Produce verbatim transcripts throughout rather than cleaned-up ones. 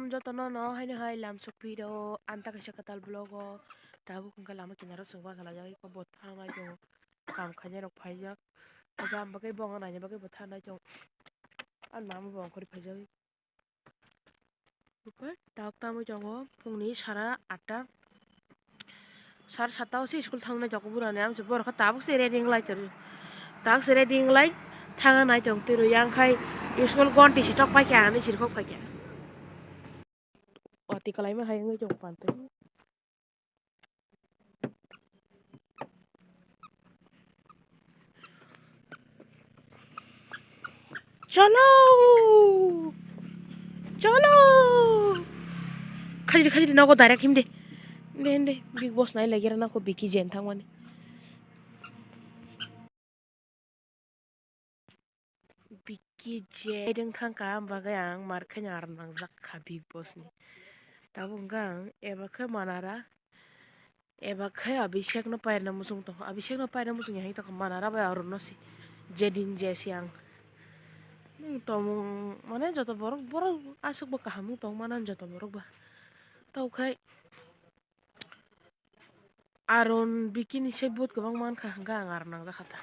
Jotono no haino hai lam sokphi rw, ang ta kaisa kwtal vlog o tabuk hwnkhe lama kinaro chwng bachalaijak, eko bo thang nai tongo, kam khainai rok phaijak, abo ang bagwi bo wngna naina bagwi bo thang nai tongo, ani mama bo ongkhorwi phaijak. Tabuk tamo tongo phungni sara atta. Sar satta o se school thang nai tongo burani, ang se borok khe tabuk se ready wng lai tongo. Tabuk se ready wng lai thang nai tong twi rw yang khai school gonti si tok pai kha hinwi chirikhok phai kha. Wati kwlai ma hai wngwi tongo pantwi. Cholo! Cholo! Khajri, khajri, nogo direct himde. Inde, inde, Bigg Boss nai lagi rana ko Vicky Jen thangmani. Vicky Jen deng thangka, ang bagwi ang mar khe ar nangjak kha Bigg Boss ni. Tabuk hwnkha ang eba khe manara. Eba khe Abhishek no pairwna muchung tongo. Abhishek no pairwna muchung ya hai tongkha, manara bai aro no se. Jedin je se ang. Nwng tongmung mane joto borok, borok aswk bo kaham wng tong mano joto borok ba. Tei khai Aron Vicky ni se but kwbang mankha hwnkhe ang aro nangjak kha ta.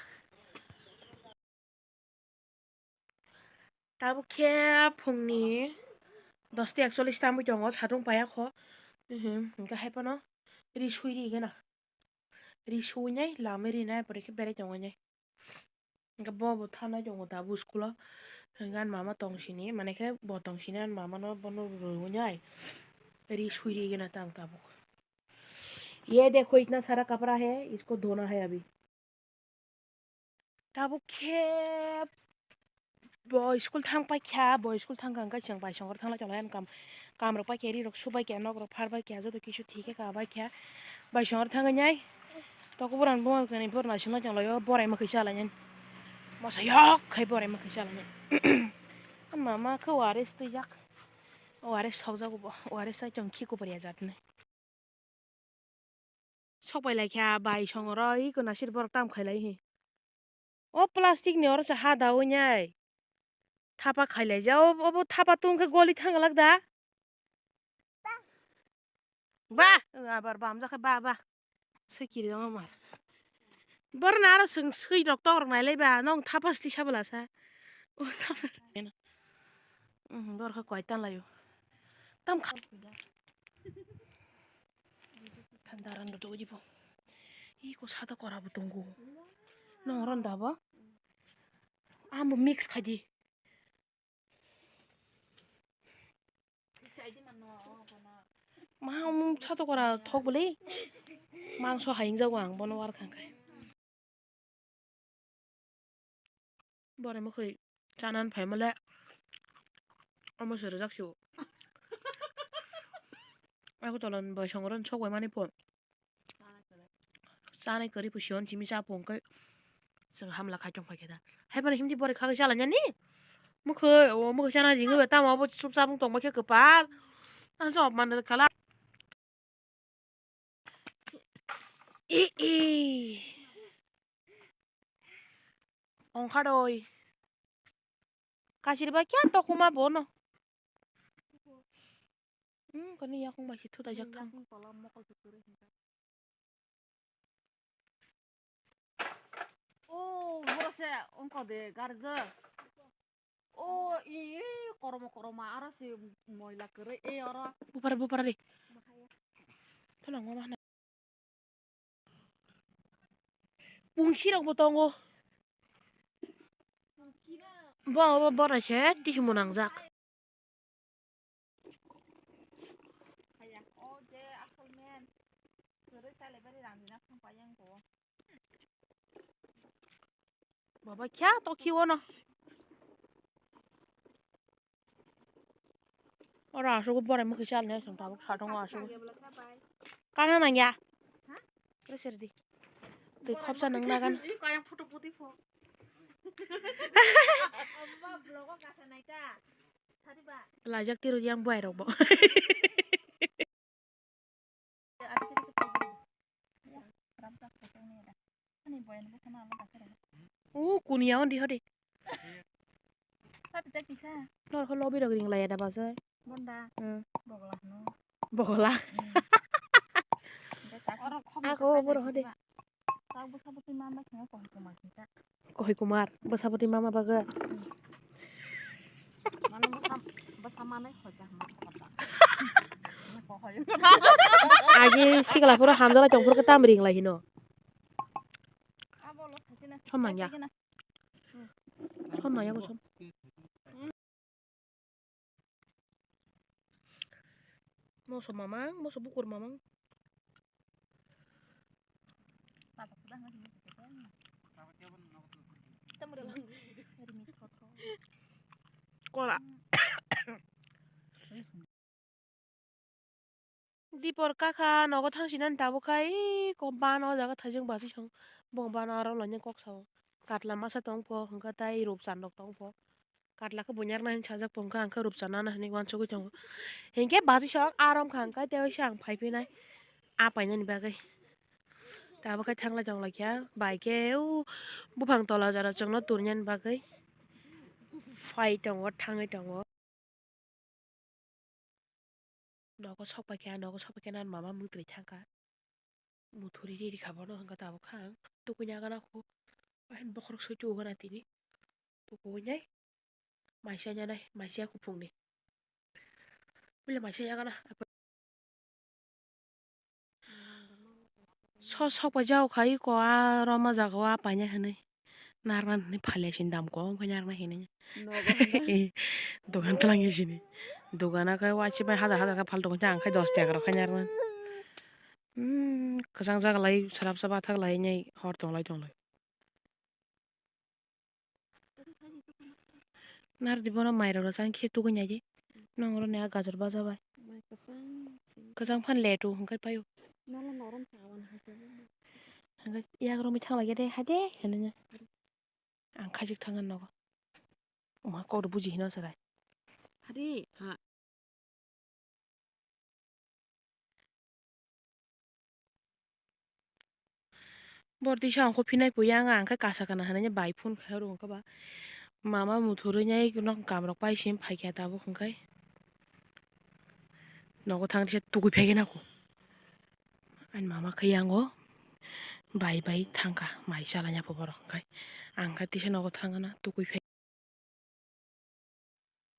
Tabuk khe phungni dosta ekchollish tangwi tongo, satung paiya kho. Uhmm, hwnkhe hai phano ri sui ri gana. Ri sui nai, lamwi rinai, pore khe berai tongo nai. Hwnkhe bo bo thanai tongo tabuk school o. Hwnkhe ani mama tong sini, mane khe bo tong sini ani mama no bono rwi nai. Ri sui ri gana tang tabuk. ये देखो, इतना सारा कपड़ा है, इसको धोना है अभी। Tabuk khe bo school thang paikha, bo school thang kha hwnkhe chwng bai songor thanglai tonglai ani kam, kam rok paikha, ri rok su baikha, nok rok phar baikha, joto kisu thik khe ka baikha, bai songor thangwi nai toko borok ni buma kwrwi borok naising lai tonglaio, borai mwkhwi cha lainani moso yok khai borai mwkhwi cha lainani. Mama khe O R S twijak, O R S sokjago bo, O R S chai tong khi kupor ya jatni. Sok pai lai kha bai songoro, iko nasir borok tam khai lai hi. O plastic ni oro se ha dawi nai. Thapa khai lai ja, o, obo thapa tung khe goli thang glak da. Ba, abar bam ja khe ba, ba. Swi kiri jama mar. Borok na aro swng swi rok tok rok nai lai ba, nong thapa sti sa bwla sa. O thapa. Mhm, borok khe kwai tan lai o. Tam kha. Than daran do doji bo. Iko sata kora bo tongo. Nong ron da bo. Ambo mix khai di. Ma, um, sata kora thok bwle. Mangso hayung jago ang bono war khang khai. Bore mwkhwi chanan phaimale omo se rwjak sio. Ako tolan bai songoro sok bai mani pho. Chanai kwrwi pho sion chimi cha pho hwnkhe chwng hamla khai tong phaikhe da. Hai phano himdi bore khagwi chala nani? Mwkhwi o mwkhwi chana ringwi bai tamo abo chupchap wng tongma khe kwpal. Ang se opman khala. I, i. Ongkha doi. Kasir bai kya tokuma bono. Hmm, kani yakung bai si thutai jak thang. O, boro se ongkha de garga. O, i, i, kormo korma aro se moila kwrwi e oro. Bupara, bupara de. Thola ngoma hana. Pungsi rok bo tongo. Bo, bo, boro se tisi mwnangjak. Baba kya to khiwo no. Oro aswk borai mwkhwi chalni aswk tabuk satung aswk. Kana nangya? Ore serdi. Twi khopsa nang nagan. Lajak tiro yang boy rok bo. O kuniya on di hodi. Nor kho lobby rok ring laya da bazai. Bonda. Hmm. Bogla hino. Bogla. Hmm. Ako boro hode. Tak bwsa bwtwi ma ma khe kohoi kumar khe ta. Kohoi kumar, bwsa bwtwi ma ma bagwi. Mane bwsa, bwsa manai hoi kha hwnma khe ta. Agi sikla phuru hamjala tong phuru khe tam ring lai hino. Abo lo sachina. Som nang ya. Sachina. Som nang ya bo som. Moso mamang, moso bukur mamang. Kola. Dipor kakha nogo thangsinani tabuk khai, ko bana o jaga thajak bachwi song, bo bana aro lainai kok sao. Katla masa tong pho, hwnkhe tai rupchan rok tong pho. Katla khe buinyarna hinwi sajak pho, hwnkhe ang khe rupchan nana hinwi uansugwi tongo. Hinkhe bachwi song aro wngkha, hwnkhe tei waisa ang phai phinai a painani bagwi. Tabuk khai thanglai tonglai kha, bai khe o buphang tola jora chwngno tornani bagwi phai tongo, thangwi tongo. Nogo sok pai kha, nogo sok pai kha nang mama mwtwi thang kha. Muthuri ri ri kha bono hwnkha tabuk kha ang. Tukui nai gana kho. Ahin bokhorok soi tugo gana tini. Tukui nai. Maisa nyanai, maisa kuphung ni. Bile maisa ya gana. So sok pai jao khai ko a roma jaga o a paina hinwi. Narwkna hinwi phalya sini dam kok wngkha narwkna hinwi. Nogo hinwi. Dogan twlang ya sini. Dogan o khe waisa bai hajar hajar khe phal tongo, ang khe dos taka rok khe narwkna. Hmm, kwchang jaga lai swrapsa bathak lai nai hor tonglai tonglai. Nardi bono mairok rw chang khe tugui nai di. Nong oro ni a gajor baja bai. Mai kwchang se. Kwchang phan letu hwnkhe paio. Nono norom tawan hai khe. Hwnkhe yak romwi thang lai khe de hai de hinwi. Ang khaijak thang nogo. Omo kok rw buji hino chwrai. Hari ha. Bordi sa ongkho phinai pui yang ang khe kasa kana hinwi bai phone khai oro ongkha ba. Mama muthurwi nai nok kam rok pai sim phai kha tabuk hwnkhe. Nogo thang tisa tukui phai khe nako. Ani mama khe yango bai bai thang kha mai chala ya pho borok hwnkhe. Ang khe tisa nogo thang kana tukui phai.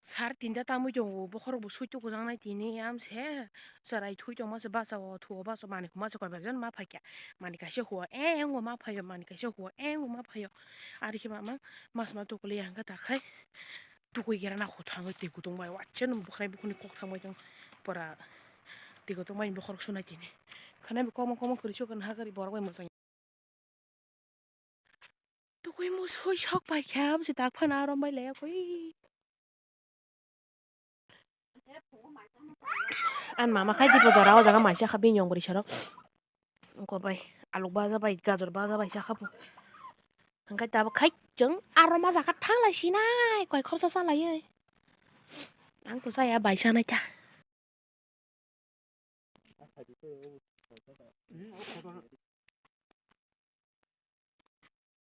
Sar tinta tamwi tongo, bokhorok bo sui tukujaknai tini, amse chwrai thui tongma se bacha o, thuo bacha o, manwi hwnma se koi bar jon ma phaikha, manwi kaisa huo, eh, wngma phaio, manwi kaisa huo, eh, wngma phaio, ari khe mama mas ma tukuli ya hwnkhe ta khai tukui gira na kho thangwi twi kutung bai, waisa no bwkhwnai bukhuni kok thangbai tong pora twi kutung bai bokhorok sunai tini, khwnai bo kokma kokma kwrwi sukha na ha gari borok bai mwchang. Tukui musui sok pai kha, bwswi tak phano aro mai laya koi. Ani mama khai dipo jora o jaga maisa kha bini yong bwrwi sarok. Wngkha bai aluk baja bai gajor baja bai chakha bo. Hwnkhe tabuk khai chwng aro ma jaga thang lai sinai koi khopsa cha lai. Ang to chaya bai chanai ta.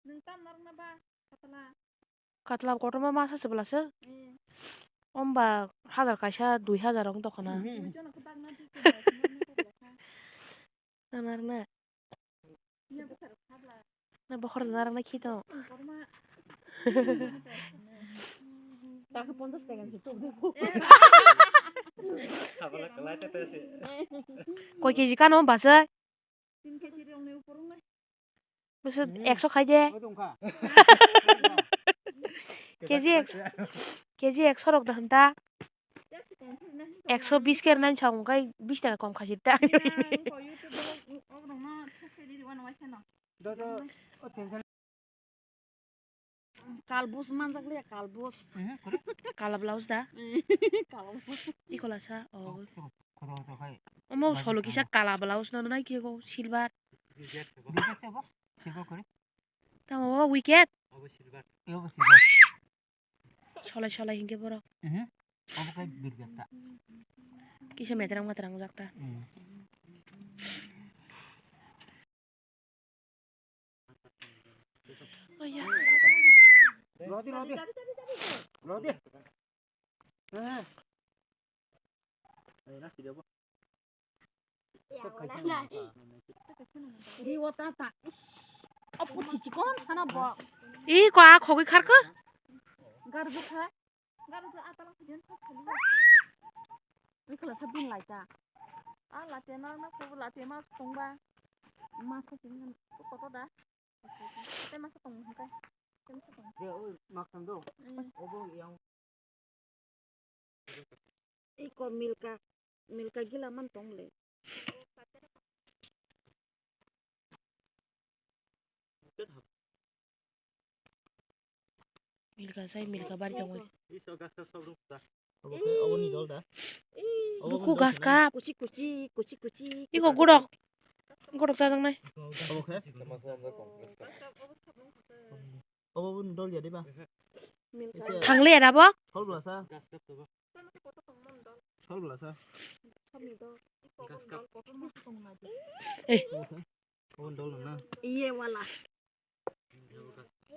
Nwng tam narwkna ba katla? Katla kotorma masa se bwla se. Eh. Omba hajar kaisa dui hajar wng tongkha na. Mhm. Dui jona khe bagna di khe. Narwkna. Na bokhorok narwkna khi tong. Takhe ponchas taka khe tok de. Khabala kalai ta ta se. Koi keji kano bwsai? Tin keji rong ni upor wng nai. Bwsai ekso khai de. Keji ekso, keji ekso rok da hwn ta. Ekso bis khe rwnai sa hwn khai bis taka kom khasi ta. Kalbus manjak le kalbus. Kala blouse da? Kalbus. Ikola sa? Oh. Omo solo kisa kala blouse no nai khe go silver. Tamo bo wicket? Solai solai hinkhe borok. Kisa metrang matrang jak ta. Oya. Rodi, rodi. Rodi. Eh. Riwo ta ta. Apo thichi kon sana bo. I ko a khogwi kharkha? Gar bukha. Gar bukha atala khajen thok khali. Rikhala sa bin lai ta. A late ma na ko late ma tongba. Ma sa tong ko to da. Te ma sa tong hingkai. Te ma sa tong. Dia oi mak tang do. Obo yang. Iko Milka, Milka gila man tong le. Milka sai Milka bari tong. Obo khe, obo ni dol da? Obo buku ni dol gas khe na? Ka. Kuchi, kuchi, kuchi, kuchi. Iko gudok, gudok sajak nai. Obo khe? Obo ni dol ya de ba? Milka. Thangle era bo? Sol bla sa. Sol bla sa. Eh. Obo ni dol na? Iye wala.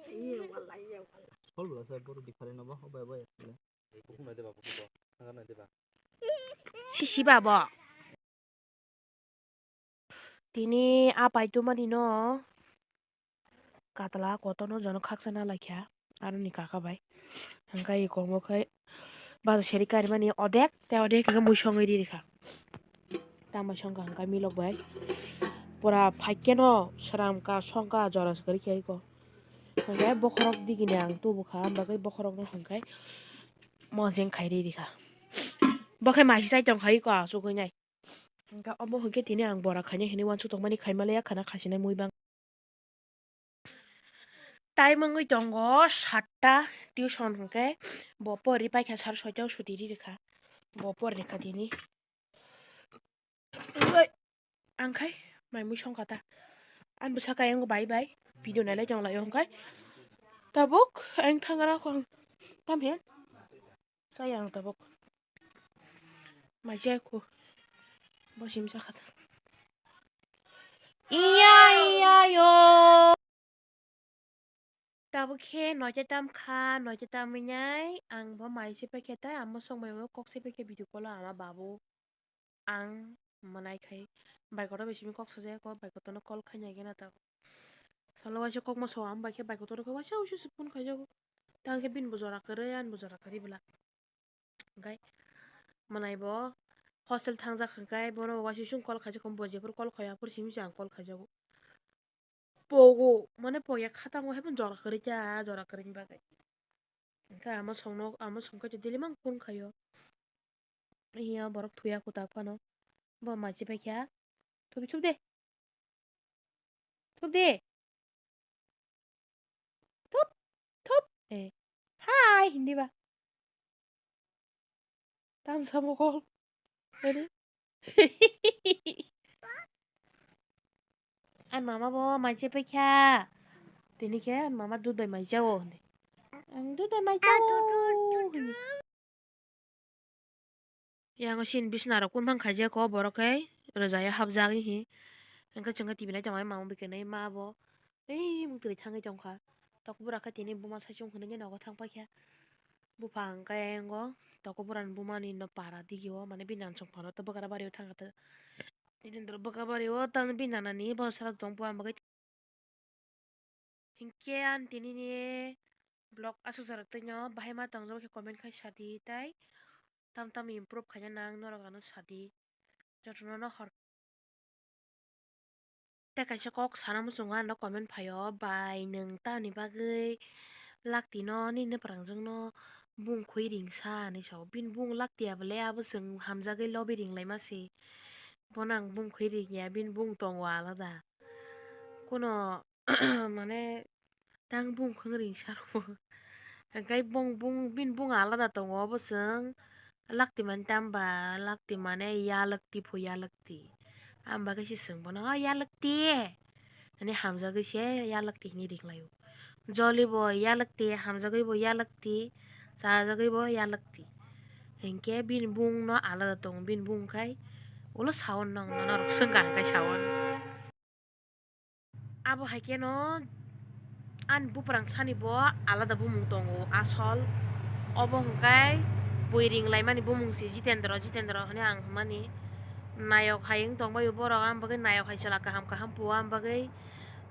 Iye wala, iye wala. Sol bla sa, boro different obo, obo, obo. Sisi ba bo. Tini a paituma ni no katla kotor no jono khaksa na laikha aroni kaka bai. Hingke eko omo khe baja seri karimani odek tei odek hingke mui songwi ri rikha. Tamo songkha hingke milok bai pura phaikeno sram ka songkha jora se kwrwi khe eko. Hingke bokhorok digini ang tubukha, ang bagwi bokhorokno hingke mojeng khai ri rikha. Bo khe masi chai tongkha eko asugwi nai. Hingke omo hingke tini ang bora khainai hinui uansuk tongmani khaima le ya khana khasinai mui bang. Time wngwi tongo satta, tuition hingke bo porri paikha sar soita o suti ri rikha, bo porri kha tini. Oi, ang khai mai mui songkha ta, ani bwsakhe ayang bai bai video nailai tonglaio hingke tabuk ayang thangra kho ang tamhe. Chaya ang tabuk. Mai chaya kho. Bo sim chakha ta. Iya, iya, yo. Tabuk khe noita tam kha, noita tam wngnai ang bo mai se paikhe tai, amo song bai bo kok se paikhe video call o ama babu. Ang mwnai khai bai kotor bai simi kok sajak, kok bai kotor no call khaina gena ta. Salo waisa kokma so, ang bai khe bai kotor khe waisa waisa se phone khaijago. Tang khe bini bo jora kwrwi, ani bo jora kwrwi bwla. Hwnkhe mwnai bo hostel thangjak hwnkhe bono bo waisa sung call khaijak, bo jephuru call khaiya aphuru simi se ang call khaijago. Pogo mane pogya khatango hai phano jora kwrwi kha, jora kwrwini bagwi. Hwnkhe amo songno, amo songkhe to daily mang phone khaio. Iya borok thuya kwtak phano. Bo mai se paikha. Thubi thubde. Thubde. Thup, thup. Eh. Hi, hindi ba? Tamsa mokol. Ani? Ani mama bo mai se paikha. Tini khe ani mama dudh bai mai chao. Ang dudh bai mai chao. Yango sini bisna rok kunphang khaijak o borok khe rwjaya hapjak hi. Hwnkhe chwngkhe T V nai tongo mama bai khe nai ma bo tei mung twrwi thangwi tongkha. Tokbura khe tini buma saichung hwnwi nogo thang paikha. Bupha hwnkhe yango tokbura ni buma ni no para digi o mane bini nansong phano bwkra bari o thangkha. Jitendra bwkra bari o tamni bini nana ni bono sara tong bua bagwi. Hinkhe ang tini ni vlog aswk jora twi no bahai ma tong jak khe comment khai sa di tai tam tam improve khaina nang norok ano sa di jotono no hor. Tei kaisa kok sana muchungo ano comment phaio, "Bai, nwng tamni bagwi lakti no nini prangjwk no bung khwi ring sa?" hinwi sao. Bini bung lakti ya bwle, abo chwng hamjagwi lobi ring lai ma se. Bono ang bung khwi ring ya, bini bung tongo alada. Kuno mane tang bung khwng ring sa rw. Hwnkhe bung, bung, bini bung alada tongo, obo chwng lakti mani tamba, lakti mane yalwkti pho yalwkti. Ang bagwi se chwng bono, "O yalwkti," hwnwi hamjagwi se yalwkti hwnwi ring lai o. Joli bo yalwkti, hamjagwi bo yalwkti, chajagwi bo yalwkti. Hinkhe bini bung no alada tongo, bini bung khai ulo saui nang norok swngkha hwnkhe saui. Abo hai kheno ani buprang sani bo alada bumung tongo asol. Obo hwnkhe Bui ringlaimani bumung se Jitendra, Jitendra hwnwi ang hwnmani. Nayok hai wng tongbaio borok, ang bagwi nayok hai chwla kaham kaham phuo, ang bagwi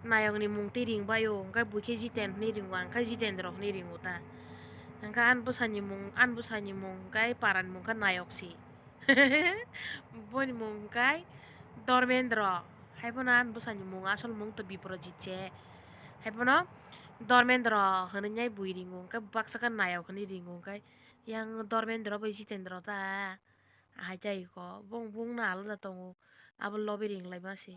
nayokni mung twi ringbaio, hwnkhe bui khe Jiten hwnwi ringo, ang khe Jitendra hwnwi ringo ta. Hwnkhe ani bwsani mung, ani bwsani mung khe parani mung khe Nayok se. Boni mung khe Dormendra. Haiphano ani bwsani mung, asol mung to Biprojit se. Haiphano Dormendra hwnwi bui ringo, hwnkhe baksa khe Nayok hwnwi ringo, hwnkhe yang Dormendra bai Jitendra ta. Ahai jai kho, bong bongno alada tongo, abo lobi ringlaima se.